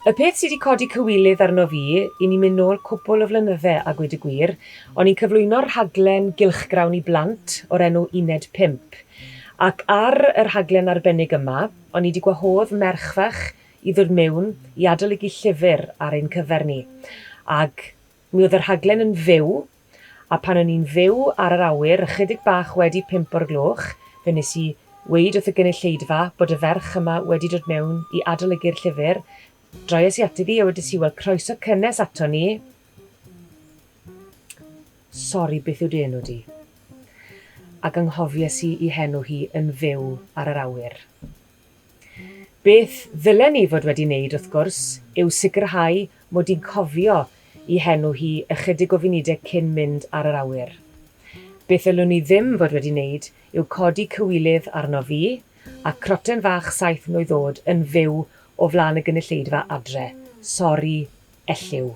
Y peth sy 'di codi cywilydd arno fi, i ni'n mynd nôl cwpwl o flynydde a gweud y gwir, o'n i'n cyflwyno rhaglen gylchgrawn i blant o'r enw Uned Pump. Ac ar y rhaglen arbennig yma, o'n i 'di gwahodd merch fach i ddod mewn i adolygu llyfr ar ein cyfer ni. Ac mi oedd y rhaglen yn fyw, A pan o'n i'n fyw ar yr awyr ychydig bach wedi pump o'r gloch, fe wnes i weud wrth y gynulleidfa bod y ferch yma wedi dod mewn i adolygu'r llyfr. Droies i ati ddi a wedes i, wel, croeso cynnes ato ni. Sori, beth yw dy enw di? Ac anghofies i i henw hi yn fyw ar yr awyr. Beth ddylen ni fod wedi wneud, wrth gwrs, yw sicrhau mod i'n cofio i henw hi ychydig o funudau cyn mynd ar yr awyr. Beth ddylwn i ddim fod wedi wneud yw codi cywilydd arno fi a croten fach saith mlwydd oed yn fyw o flaen y gynulleidfa adre. Sori, Elliw.